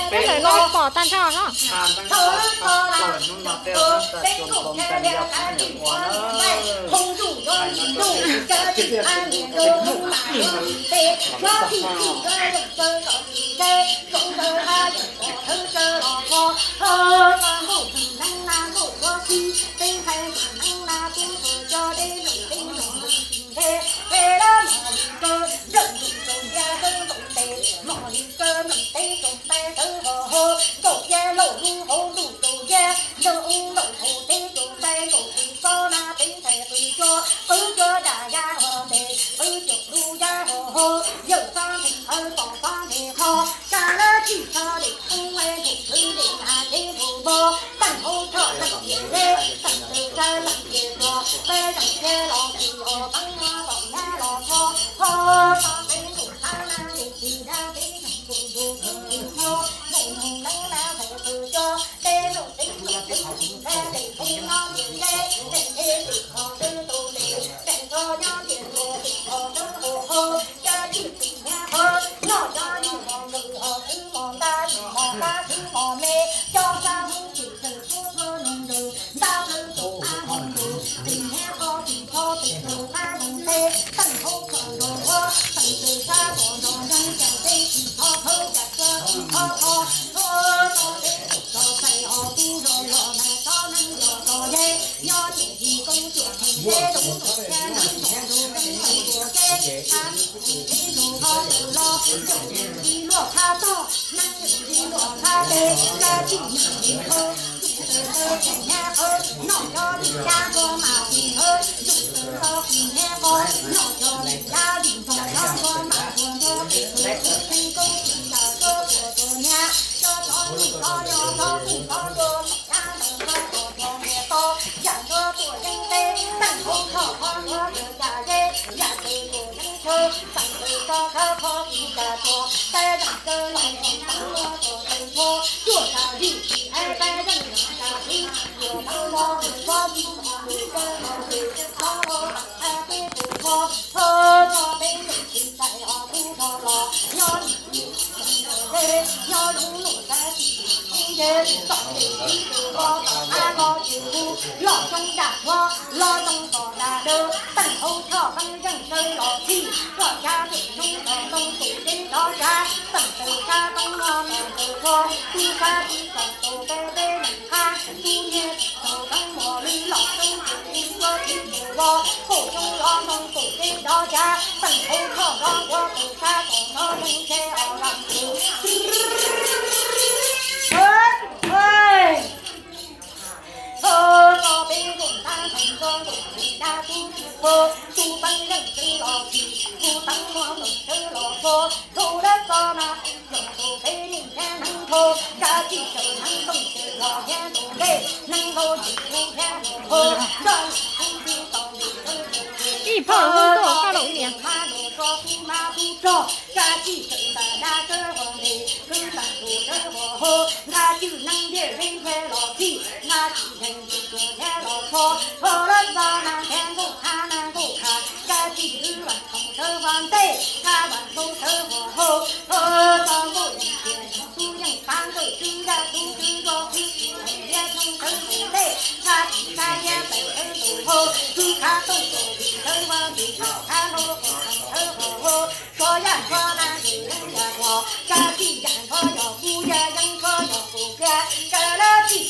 Peb lawm no pom tag nrho no. Ib phom hu tuaj koj laus ib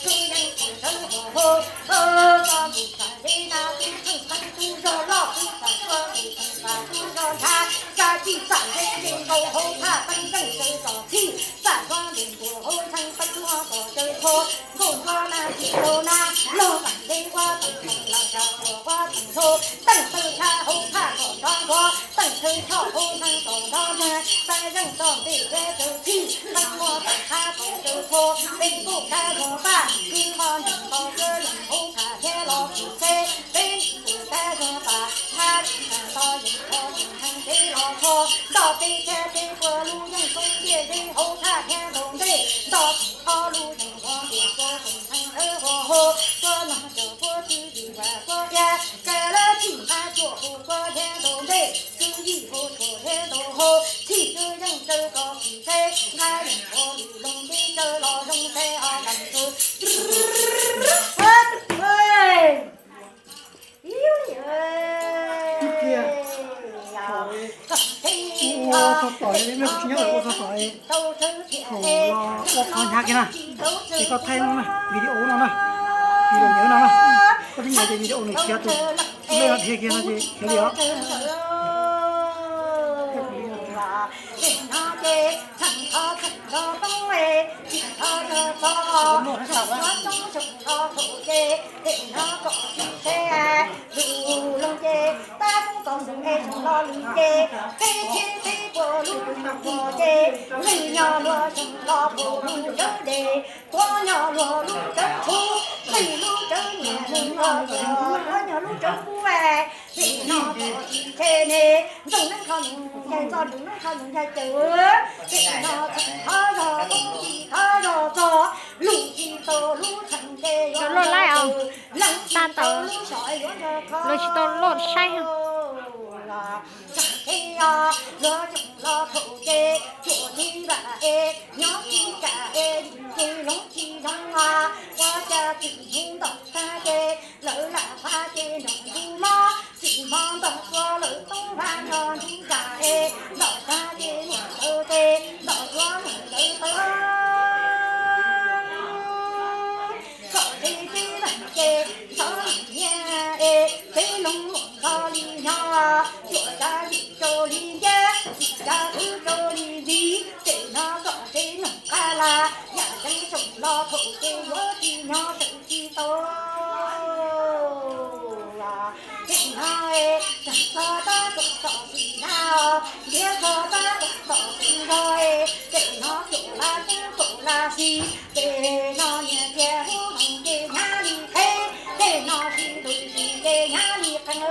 niam. Ua txog tom, nej kuv tsis nyob lawm, ua txog tom thaum los ua qhov hnyav kiag na. Ces koj thaij no na, video no na, video nyob no na. Koj twb nyiam ces video nws khiav tus lej no dhia kiag no ces khiav li os. Tuab nyuag lub tsawv tshub, peb lub tsawv nyiam, tuab nyuag lub tsawv kub, peb no tsis tseg ne. Ntxoov neeb kho nus ncaig txog, ntxoov neeb kho nus ncaig tawm, peb no txheem thov zog, tub tsis thov zog txog, lus tsis tau lub txheem ces yuav loj laib os. Leej tsis tau lub xyom yuav nrog kho. Lus tsis tau loj saib. Txheem teb os, yuav tseem los thaum ces cuam tib vam es nyob tsis kam es yim tsis hloov tsis zoo os. Ua cas txwm hnub ntaum tag ces lawv lam qab ces nrog ntug mob, txwm mob ntaum tuaj lawv toob vaj nrog ntug tag es ntaum tag ces mus ntawd ces ntaum tuaj mus ntawd tag. Kom teb teb vam ces ntxhov nyiaj es teb loo ntxhov li nyob, cuam tsav yim rau li ncab, yim tsav twb rau li ntxiv, ces no kom teb noog qab laj yam ceeb tsoom los thaum ces yuav tsis nyob sawv tsis tau. Ces no tag txog tab tom tom xim na, ntiav txog tab tom tom xim zog, ces no caum laj teb caum laj xis, ces no niam txiag hub hoom ces hnyav li qheb, ces no sib ntuj sis ces hnyav li qee.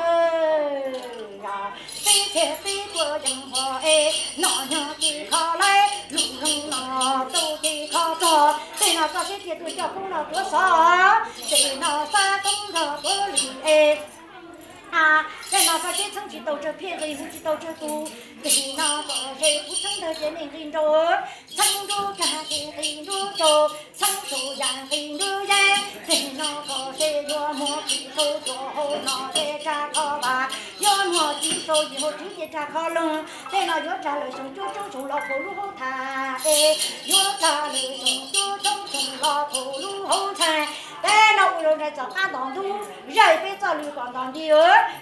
Peb txhia peb tuaj yees npog es nom nyog ces kho laib, lus zoo nom tau ces kho txog, tej no koj seb tiag tuaj coj koob no tuav xov, tej no xav koob nrog tuav lwm es, tej no koj seb txheeb tsis tau tsawg phiaj nqis, hu tsis tau tsawg tus, tej no koj seb kuv txheeb ntawd ces nej nqis nraud, txheeb nruab kag ces nqis nruab rau, txheeb saum yam nqis nruab yaig, tej no koj seb yuav muag tsis tau cuam hauv no ces tsa kho vas, yuav muag tsis tau yim hauv tswv ces tsa kho loog, tej no yuav tsa lawm xyoo cuab tsoob xyoo los pum lub hauv thaj es, yuav tsa lawm xyoo cuab tsoob xyoo los pum lub hauv ntxhais. Tej no ua rau nraim txom qab ntos ntub, zaim peb txoj lw kom ntos nti,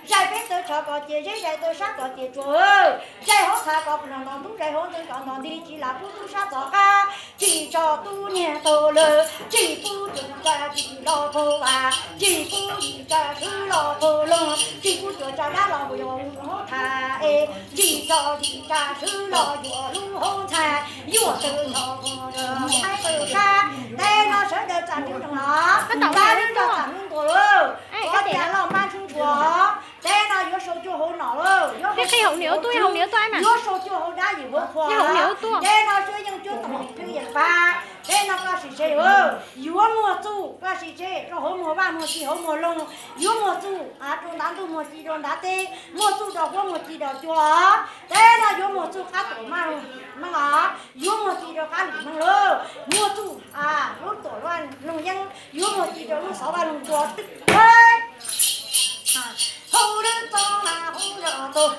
zaim peb tawv tsho kom cia zeb, zaim tawv sab kom cia tsuag, zaim hauv thaj kom ntos ntub, zaim hauv ntxeev kom ntos nti, tsis lam pub tub sab txom qab, tsis tso tub niag taug lawm, tsis pub cuam tsa yim los pum vas, tsis pub yim tsa swb los pum loog, tsis pub cuam tsa dab los yuav lub hauv thaj es, tsis tso yim tsa swb los yuav lub hauv ntxhais, yuav tawv nto mus rau thaib tawv sab. Tej no sawv daws txam hnub nroog los, txam hnub ntuas lawm, kov tias loj npab ntsuab ntsuas. Tej no yuav sau cuag hauv nom lawm, yuav sau cuag hauv nom, yuav sau cuag hauv dab yim hauv qhua. Tej no cuab yeej cuab toom pheej yeem pab. Tej no koj sim tseg, yuav muag txuj koj sim tseg rau hauv muag vaj muag tsev hauv muag loog, yuav muag txuj rau ntav ntuj muag ci rau ntav teb, muag txuj rau huab muag ci rau cua. Tej no yuav muag txuj qab tuam maj meej os, yuav muag ci rau qab lwm meej lawm, muag txuj lub tuam vaj loog yeeb, yuav muag ci rau lub xov vaj loog cua twb. Hauv lub txoj mas hauv zos tau,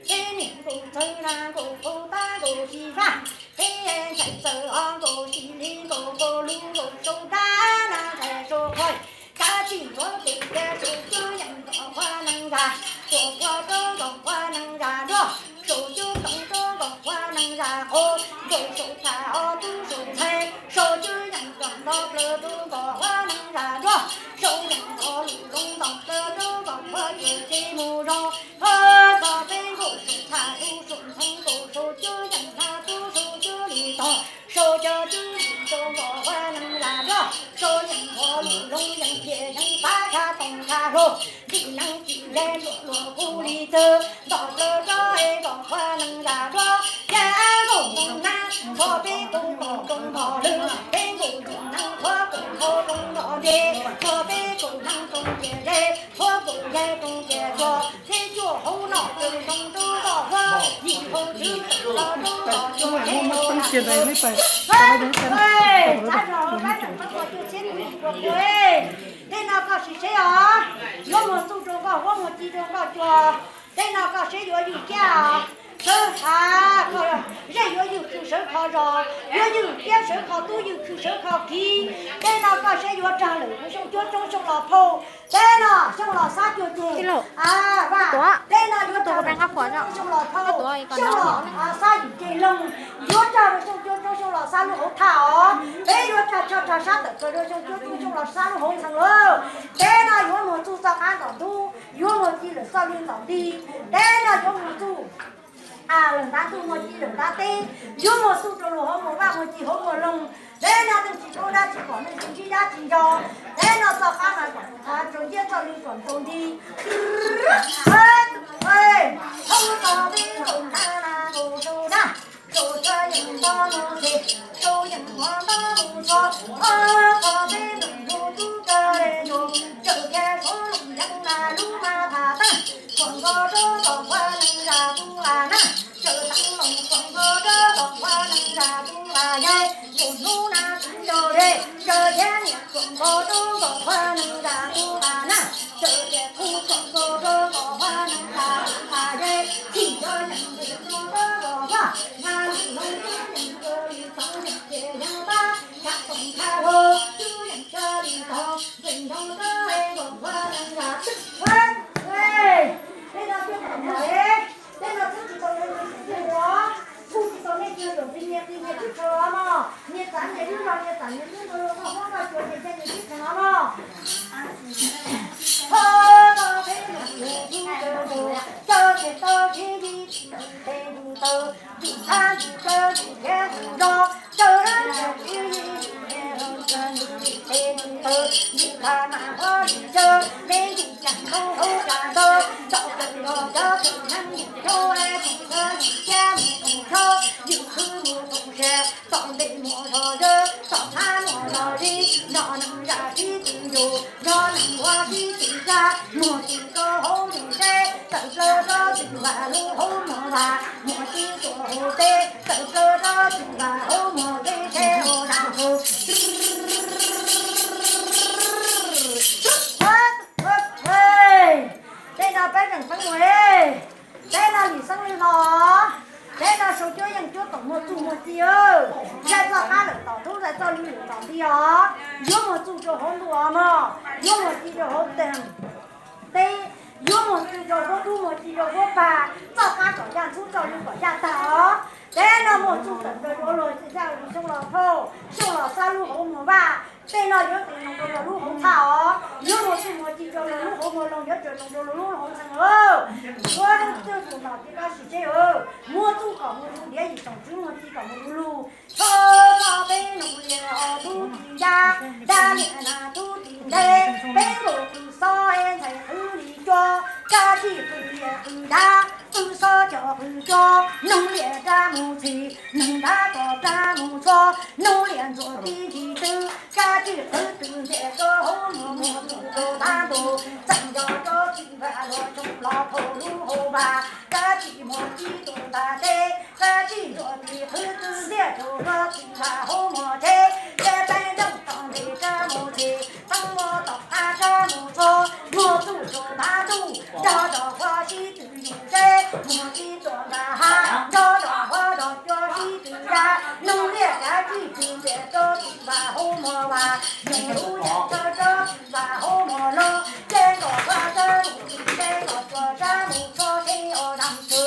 peb niam nkaus txawv na nkaus qau tab nkaus xis faj, peb ntxhais txawv os nkaus xis li nkaus nkaus lub nkaus sau dab na ntxhais sau qhov, kav tsij ntxuav tes cia sau cuab yeej nkaus qhua neeg zag, tuam qhua rau nkaus qhua neeg zag nruab, sau cuab toom rau nkaus qhua neeg zag qau, nkaus sau thaj os tub sau ntxhais, sau cuab yeej nkaus nto plaws rau nkaus qhua neeg zag nruab, sau yeej nkaus lwm zoo nto plaws rau nkaus qhua cuam tsev mus zoo. Ho txog peb nkaus sau thaj tub sau ntxhais nkaus sau cuab yeej thaj tub sau cuab li tog, sau cuab tub li rau nkaus qhua neeg zag nruab, sau yeej nkaus lwm zoo yeej cia yeej pab thaj toom thaj hlau, tsim neeb tsim yaig luam luam kuj li txawg, nto plaws rau nkaus qhua neeg zag nruab, ces nkaus toom nab, ho peb nkaus toom rau nkaus lwm, peb nkaus tsim neeb qhuav nkaus hau rau nkaus ntse, ho peb nkaus neeb rau ntse ze, qhuav nkaus yaig rau ntse tsuag, peb cuaj hauv nom rau zoo rau nkaus huab, yim hauv tswv tawm los rau nkaus cuag, peb nkaus neeb rau ntse ze. Tej no koj sim tseg os, yuav muag txuj rau nkaus huab muag ci rau nkaus cuag. Tej no koj seb yuav ywj kiab os, sawv, koj, zej yuav ywj khw sawv kho zos, yuav ywj kiab sawv kho tub ywj khw sawv kho kiv. Tej no koj seb yuav rag lawm xyoo cuab tsoob xyoo los phauj. Tej no xyoo los xab cuag ceg, vaj, tej no yuav rag lawm xyoo cuab tsoob xyoo los phauj, xyoo los xab yim ceg loog, yuav rag rau xyoo cuab tsoob xyoo los xab lub hauv thaj os. Peb yuav rag tshaj rag sab tawm plaws rau xyoo cuab tsoob xyoo los xab lub hauv ntxhee lawm. Tej no yuav muag txuj txoj qab ntom ntub, yuav muag ci lawm txoj lw ntom nti. Tej no yuav muag txuj lawm ntab ntuj muag ci lawm ntab teb, yuav muag txuj rau luag hauv muag vaj muag ci hauv muag loog. Peb no neeg tsis paub dab tsis pom neeg tsis ntsib dab tsis nco. Peb no txoj qab mas kom tsaus ntiab txoj lw kom ntxaus nti. Hauv tau peb nkaus na, nkaus rau na, nkaus rau yeej nto mus tes, rau yeej muag nto mus txog, ob qho peb nkaus mus tub kawg le nkaus, tsaws kiag suav loos yeeb na lub mas tham tag, khuam nkaus rau tom qhua neeg zam tus las na, tsaws teeb loos khuam nkaus rau tom qhua neeg zam tus las yej, nkaus hnub na tsis nkaus le, tsaws thiab niam khuam nkaus rau tom qhua neeg zam tus las na, tsaws tias kuv khuam nkaus rau tom qhua neeg zam tus las yej, tsis nco yeej vim rau rau tom qhua, mas lwm hloov tub yeej kawg li txhoov yeej ces yeej pab, yam toom kha hlo tub yeej kawg li txhoov, nqis nroo rau tom qhua neeg zam tus las. Tej no twb tau mos, tej no twb tsis tau zoo li sib ceg os, kuj tsis tau nej cog zaum nqi nyias nqi nyias tib txheem os mog, nyias txav nyias lub zog, nyias txav nyias lub zog, koj huab koj cua nyias ceg nyias tib txheem os mog. Ho tau peb lub zog, caw ces tau tib li, tes tus taw, tus thab tus caw tus thiab tus nrog, caw dab caw tib li, tes tus taw, tus thab mas huab li caw, me tus cas ntoo hauv cas ntawd, tau tawm los cov tus neeg tus coob es tus thab tus thiab mus tus nrog, yus khwv mus tus siav, tom ntej muaj zog zawg, tom thab muaj zog zib, nrog neeg zam sib tw yus, nrog neeg ua sib tw zag, muag txuj rau hauv lub tsheb, tawm plaws rau txim vaj lub hauv muag vaj, muag txuj rau hauv teb, tawm plaws rau txim vaj hauv muag teb, tsheb ua dab ntxhw. Tej no peb tseem xeeb mus, tej no lim xeeb li no, tej no sau cuab yeej cuab toom muag txuj muag ci, zais txoj qab lawm tom ntug, zais txoj lw lawm tom nti os, yuav muag txuj rau hauv ntuj os mog, yuav muag ci rau hauv teb, yuav muag txuj rau huab dub muag ci rau huab pag, txoj qab kom yaj ntxhub txoj lw kom yaj tag os. Tej no muag txuj tawm plaws rau luag xyoo los phauj, xyoo los xab lub hauv muag vaj, tej no yuav tseem noog rau luag lub hauv txhaj os, yuav muag txuj muag ci rau luag lub hauv muag loog, yuav tseem noog rau luag lub hauv ntxhee os. Suav dub twj tus nom ces koj sim seb, muag txuj kom mus lug diav yim tsoom tswv, muag ci kom mus lug lug. Txhob txhob peb noog lias os tub tsis ncaj, dab niam na tub tsis nteg, peb nkaus qhwv xob es ntxhais qhwv li cov, dab tsi qhwv lias qhwv dab, qhwv xob cov qhwv cov, noog lias rab mus txhis, noog dab tom rab mus txhos, noog lias ntxuav tib ntsig twg, dab tsi qhwv twg ntiag rau hauv muag, muag tus rau dab ntus, txeem nco rau txim vaj los xyoo los phauj lub hauv vaj, dab tsi muag ci tus ntav teb, dab tsi ntxuav tib qhwv twg ntiag rau hauv txim vaj hauv muag teb, teb teeb nrooj tom ntej rab mus txhis, teeb muag tom qab rab mus txhos, muag txuj rau dab ntuj, nrog rau huab sib tw yus teb, muag ci tuam nram hav, nrog rau huab rau cua sib tw ya, noog lias dab tsi twg ntiag rau txim vaj hauv muag vaj, noog lub yeej rau rau txim vaj hauv muag loog, ces kom huab sab mus txhis, ces kom cua sab mus txhos, ces ua dab ntxhw.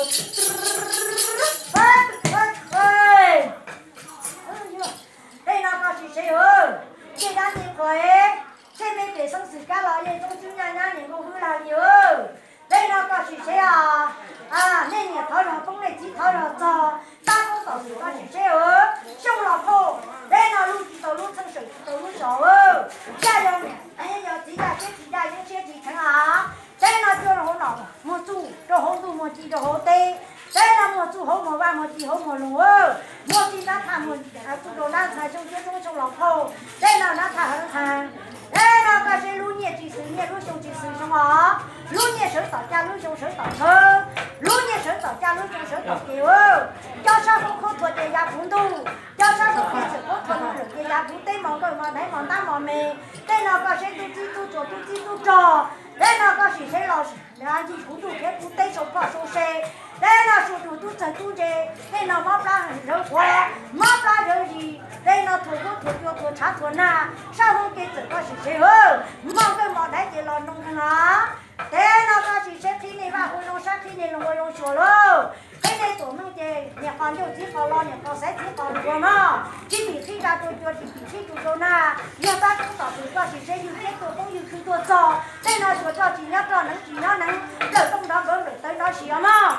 Tej no koj sim seb, ces dab tsi qhov, tsheej peb pem xeeb xwm kab los yeej txoob tswb nyaj nyab niam nkauj hwb lag li. Tej no koj sim seb os, nej niam thov zog poob, nej txiv thov zog txog, tab koob tom xwm koj sim seb os, xyoo los phauj, tej no lub tsis tau lub txheej, sawm tsis tau lub zos, yaj yog niam, yaj yog txiv, yaj siab tsis yaj, yeeb siab tsis kheev os. Tej no cua rau hauv nom muag txuj, rau hauv ntuj muag ci rau hauv teb, tej no muag txuj hauv muag vaj muag ci hauv muag loog, muag ci ntab thaj muag txuj rau nab ntxhais, xyoo cuab xyoo los phauj, tej no nab thaj heev heev. Tej no koj seb lub nyiaj tsis xwm nyiaj, lub xyoo tsis xwm xyoo os, lub nyiaj sawv tom caj, lub xyoo sawv tom thawv, lub nyiaj sawv tom caj, lub xyoo sawv tom kev. Cov sab hoob khaub thuas ces yav puv ntuj, cov sab hoob kev txawm khaub thuas no lawm ces yav puv teb, mos nkawj mos daiv mos ntab mos me. Tej no koj seb tub txib tub tsuas, tub txib tub rog, tej no koj sim seb los ncig puv ntuj thiab puv teb, sau poj sau se. Tej no sua tus tub txawg tub ntse, tej no mob plab zawv quav, mob plab zawv zis, tej no thuas huab thuas cua thuas tshav thuas nag, sab hoob kev txawm koj sim seb, mos nkawj mos daiv ces los nroo heev os. Tej no koj sim seb qhib nej vaj ua zoo sab, qhib nej loog ua zoo suas lauj. Qhib nej tuam meej ces niam qos ncauj txiv qos lo, niam qos xaiv txiv qos luas mog. Tsis tim qhib zaj rau cua, tsis tim qhib tus rau nag. Yog tab koob tom xwm koj sim seb, ywg teb tuaj poob ywg khw tuaj txog. Tej no tsuas roj tsis nyob roj, neev tsis nyob neev, nplawm tooj nrov nkawv, nplawm tawv nrov si os mog.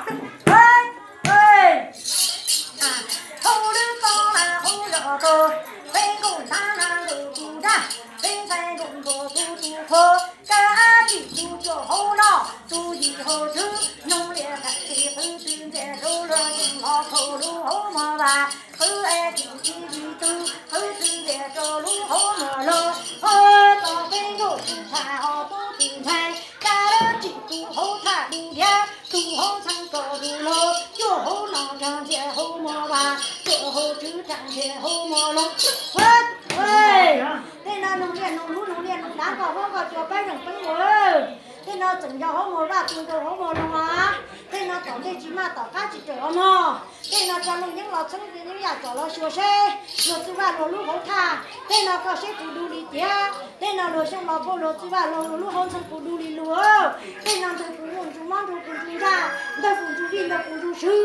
Peb nkauj ntab na nkauj tus dab, peb ntxhais nkauj npua tus tus qhua, kab tsib tus cuaj hauv no, tus yim hauv tswv, noog lias tham tsis qhwv txwv ntxias rau luag tseem los thaum lub hauv mos vaj, qhwv es tsis tsis li tus, qhwv txwv ntxias rau lub hauv mos loj, hos tau peb nkauj tus tshaj hos tub tus ntxhais, kab lab tsim tus hauv thaj lub diav, tus hauv txheeb tso zus lug, cuaj hauv no rag ntxias hauv mos vaj, cuaj hauv tswv rag ntxias hauv mos loj. Tej no noog liaj noog lub noog liaj noog dav nkoj huab nkoj cua pab zeem peeb ua. Tej no tseem yog hauv mos vaj tu nkaus hauv mos loj as. Tej no tom ntej tsis maj tom qab tsis raws os mog. Tej no tso looj yeeb los txheeb yeeb yaj tsom los xyuas seb luag txwj vaj luag lub hauv thaj. Tej no koj seb puas du li tiag. Tej no luag xyoo los phauj luag txwj vaj luag lub hauv ntxhee puas du li luag. Tej no ntawg puas muaj ntsuj mob ntsuj puas ntsuj ntsaj, ntawg puas ntsuj vij ntawg puas ntsuj swv.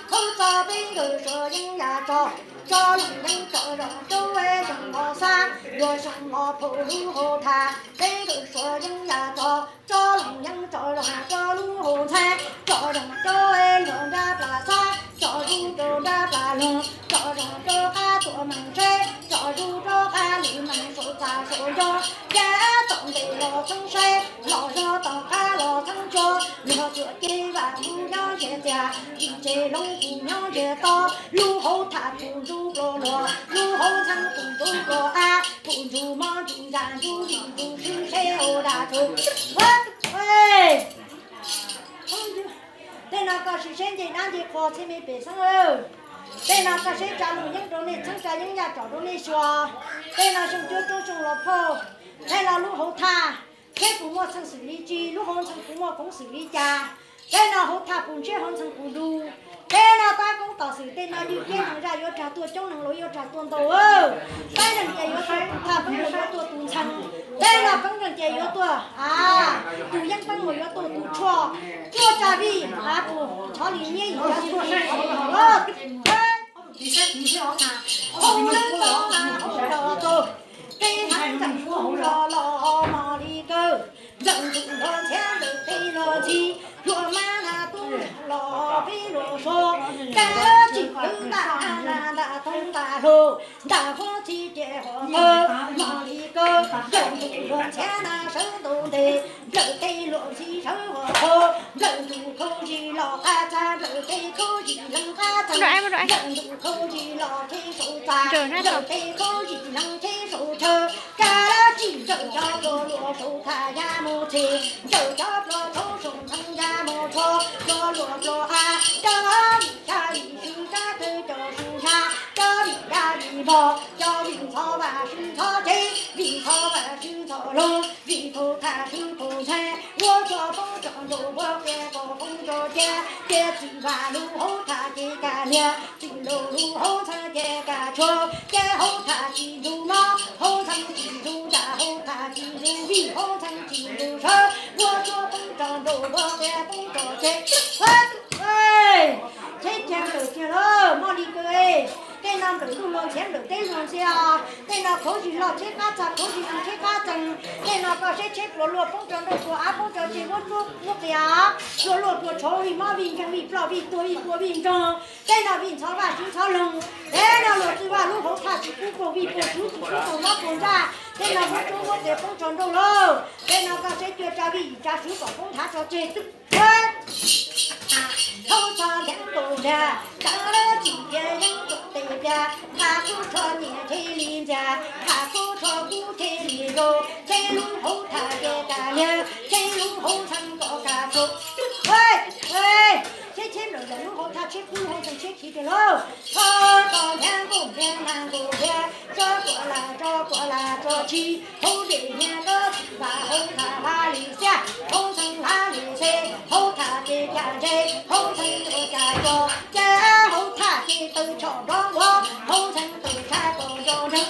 Hauv txog peb nkawd suav yeeb yaj tso, tso looj yeeb tso zoo rau zeem los xab, luag xyoo los phauj lub hauv thaj. Peb nkawd suav yeeb yaj tso, tso looj yeeb tso zoo rau lub hauv ntxhee, tso zoo rau luag nrab plas xab, tso zoo rau nrab plas loog, tso zoo rau qab tuaj meem tsheb, tso zoo rau qab li meem saum txaj saum nco. Cab tom ntej los txheeb saib, los zog tom qab los txheeb tso, luag tuaj kev vaj kuj nyob ntiag txiag, tsis tseg loog kuj nyob ntiag to, lub hauv thaj puv ntsuj plua luag, lub hauv ntxhee puv ntsuj plua av, puv ntsuj mob ntsuj ntsaj ntsuj vij ntsuj swv seb ua dab tsi. Tej no koj sim seb nce dab nce qhua txhiab me pem xeeb. Tej no koj seb tsa looj yeeb rau nej txheeb tsa yeeb yaj tsom rau nej xyuas. Tej no xyoo cuab roob xyoo los phauj, tej no lub hauv thaj, seb puas muaj txheej xwm li tsi, lub hauv ntxhee puas muaj koob xwm li cas. Tej no hauv thaj puas ntshiab hauv ntxhee puas du. Tej no tab koob tom xwm tej no ywj kiag neeg zaj yuav rag tuaj coob neeg laus yuav rag tuaj ntau. Peb neeg ces yuav tuaj tus thaj, peb neeg yuav tuaj tus ntxhee. Tej no peb neeg ces yuav tuaj a, tus yeeb peb neeg yuav tuaj tus tshuaj. Tshuaj tsa vij a, tus tshov li nyiab yim tsa tshuaj sab hauv los. Hauv neeb tau mas hauv los tau, peb heev tseem hu los los mos li kawg. Nplawm ntuj luag ntxhiab nplawm teb luag ntxhi, luag mab na tub los peb luag suav, kab tsim kwv ntaj na ntaj thoob ntaj hlau, ntaj huab txhib ces hos qhov mos li kawg. Nplawm ntuj luag ntxhiab na sawv ntau ntej, nplawm teb luag ntxhi sawv hos qhov, nplawm ntuj khaub zig los qab txag, nplawm teb khaub zig leeg qab txag, nplawm ntuj khaub zig los cheb saum txaj, nplawm teb khaub zig leeg cheb saum chaw. Kab tsim nplawm cov pluas luag saum thaj ya mus txhij, nplawm cov pluas tshauv saum ntxhee ya mus tsho, pluas luag pluas av, cov vim xya vim swv cov tawg cov su hnyav, cov vim ya vim npog, cov vim ntxhov vaj swv ntxhov tsev, vim ntxhov vaj swv ntxhov loog, vim thaum thaj swv thaum ntxhee, ua tsuag poob tso nraug ua qia kom poob tso cia, cia txwm vaj lub hauv thaj ces kaj liag, txwm nraug lub hauv ntxhee ces kaj tshuag, ces hauv thaj tsis ntug mob, hauv ntxhee tsis ntug ntsaj, hauv thaj tsis ntug vij, hauv ntxhee tsis ntug sawv, ua tsuag poob tso nraug ua qia poob tso tsev. Tsheb kiag nplawm kiag lawm, mos li kawg. Tej no nplawm ntuj luag ntxhiab nplawm teb luag ntxhi os. Tej no khaub zig loj tsheb qab txag khaub zig leeg tsheb qab txeeg. Tej no koj seb tsheb pluas luag poob tso nraug pluas av poob tso tsev huab tsuab huab qias, pluas luag pluas tshauv vij mob vij nkeeg vij ploj vij tuag vij pua vij ntsoog. Tej no vij ntxhov vaj swv ntxhov loog. Tej no luag txwj vaj lub hauv thaj tsis pub paug vij paug swv tsis pub paug mob paug ntsaj. Tej no huab tsuab huab qias poob tso nraug lauj. Tej no koj seb cua tsa vij yim tsa swv kom poob nthav tso tseg. Hauv txog ntev nkaus ntiag, tsa lab tsim tiag yeeb nkaus tes pliag, nqa kub tsho nyiam thiaj li ntxias, nqa kub tsho kub thiaj li zoo, txheb lub hauv thaj ces kaj liag, txheb lub hauv ntxhee kom kaj tshuag. Tsheb tsheb nplawm nplawm lub hauv thaj tsheb kub hauv ntxhee tsheb khiv tiag lauj. Txog tog ntiag nkaus ntiag nag nkaus ntiag, tso kua lag tso kua lag tso tshis, hauv zej niag koj txwj vaj hauv thaj hlav li xiab, hauv ntxhee hlav li xeb, hauv thaj ces kaj ntse, hauv ntxhee ces kaj co, ces hauv thaj ces taw tsho nrov nquag, hauv ntxhee taw tshav kom nco nreeg.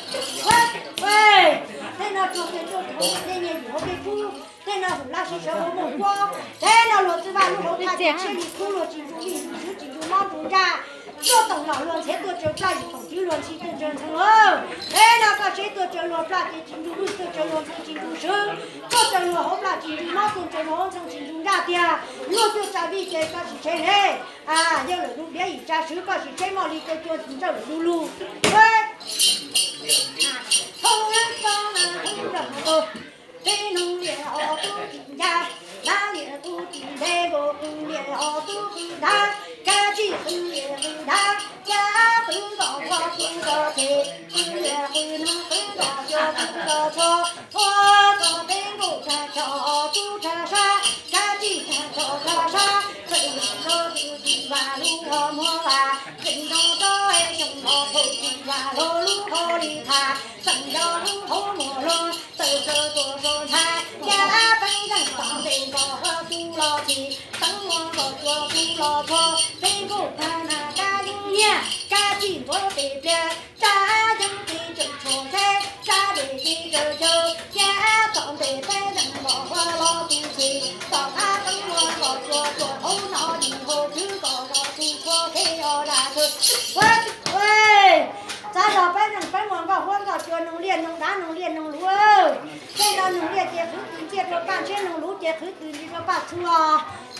Tej no tsuag kiag tsuag tsuag, tej niag yim hauv peb kub, tej no hum laj sib sawv hauv muaj kuab, tej no luag txwj vaj lub hauv thaj ces tshiab li kub, luag tsis ntsuj vij ntsuj swv tsis ntsuj mob ntsuj ntsaj. Tsuag toom los luag ntxhiav tuaj tsaws plaj, yim toom twv luag ntxhi tuaj tsaws ntxhee lauj. Tej no koj seb tuaj tsaws luag plaj ces tsis ntsuj vij, tuaj tsaws luag ntxhee tsis ntsuj swv, tuaj tsaws luag hauv plaj Tsis ntsws mob tuaj ntsaws rau hauv ntxoog tsis ntsws nraj tiag, luag cuaj tsa vij ces koj sim tseg ne. Yawg lawm lub diav yim tsa swv koj sim tseg moj li kawg cua ntsaws lawm lub lug. Thoob nab tob na thoob nrog tus, peb noog liam os tub tsis ncaj, dab liam tub tsis ntev, nkaus qw liam os tub qw ntag, kab tsij qw liam qw ntag, cab qw ntom npog qw ntom ces, qw liam qw noog qw ntom cuag qw ntom tsho, ua kom peb nkaum tag tsho os tub tag sab, kab tsij tag tsho tag sab, txawm yog nrog tus tsis vam lub hos muag vam, tseem nrog rau xyoo los thaum tsis vam los lub hos li tham, txawm yog lub hauv muag luag txawm plaws tuaj rau ntxhab, cab peeb zeej tom ntej nkaus hos tub los tsis, teeb muag nkaus cuag tub los tsho, peb nkaum tag na kab yeeb nyiaj, kab tsij ntuav tes pliag, kab yeeb tes tseem tshuav tsheb, kab dej tes tseem caw, cab tom ntej peb zeej nkaus hos los tus tsis, tom qab teeb muag nkaus cuag cuag hauv no nim hauv khwv nkaus zos tus tshuav qheb os dab tshawj. Txav zog peb zeej peb muag nkoj huab nkoj cua noog liaj noog dav noog liaj noog luv. Tej no noog liaj ces qhwv tws ntxiaj rau paj ntshiab, noog luv ces qhwv tws ntxiaj rau paj txhua.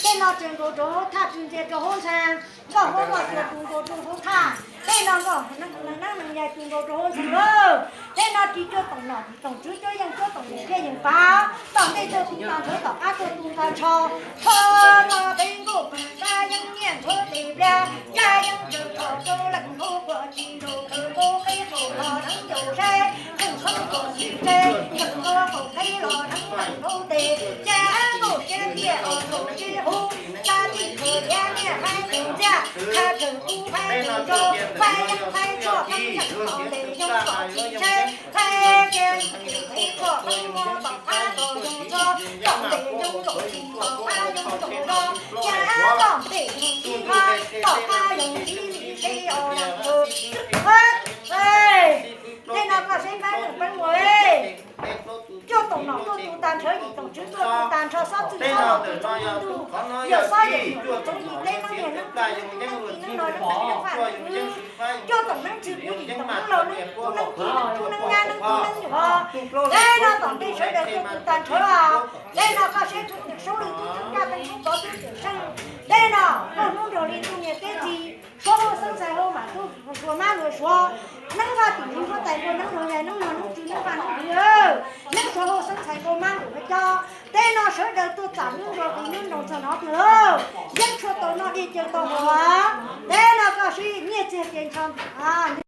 Tej no tseem nkaus rau hauv thaj, tws ntxiaj rau hauv ntxhab, nkoj huab nkoj cua tus nkaus rau hauv thaj. Tej no nkoj neeb neeg yaig tus nkaus rau hauv ntxhab lawm. Tej no ris cuab toom nom toom tswv cuab yeej cuab toom yeej thiaj yeej pav. Tom ntej tuaj tu tag nrho, tom qab tuaj tu tag nrho, txhob los peb nkaum kab yeeb nyiaj nthuav tes pliag, kab yeeb tseem tshuav rau leej nkaus quas tsis nkaus kawg nkaus qheb qaum los dheev ncaus saib, kheej txhob quas tsis tseg, kheej nkaus qaum qheb los dheev leej nkaus tes, cab nkaus siab ntiag los nkaus sib huv, kab tij khaws liab nyiaj haib tus ntxiag, khaws khaws kub haib tus ntsau, haib yeeb haib tshuaj pheej zeem tom ntej yoov kom tsis tseg, haib kiag tus tes tshuaj pheej muab tom qab los yoov tso, tom ntej yoov kom tsis tom qab yoov kom zog, cab tom ntej yoov tsis nqa, tom qab yoov tsis li tseg os. Tej no koj saib pab nws peb mus. Cuaj toom nom tuaj tu tag nrho, yim toom tswv tuaj tu tag nrho, xob txwj xob los tus tsob ntuj, yawm xob yawm yim tsob yim, teb neeb yawm neeb tub, neeb neeb txiv neeb no neeb txiv neeb faj neeb tub, cuaj toom neeb tswv kuv yim toom neeb laus neeb tub neeb tub neeb nyab neeb tub neeb nyuam. Tej no tom ntej sawv daws tuaj tu tag nrho. Tej no koj saib tub saub lwj tub tub kaj teej tub pov tub twm seej. Tej no koj hnub nraug li tub niam teb txiv, suav hauj xeeb ntxhais hauj mam tub suav mab luag suav, neeb vaj tim neeb suav tais luag neeb laug yaig neeb nog neeb tswv neeb vaj neeb tub, neeb suav hauj xeeb ntxhais nkauj mab nkaus cov. Tej no sawv daws tuaj txam hnub nraug qis hnub nraug txog no tiag lauj. Yeeb tshuaj tau noj dej cawv tau haus. Tej no koj saib nyiaj txiag ces ntsho ntawm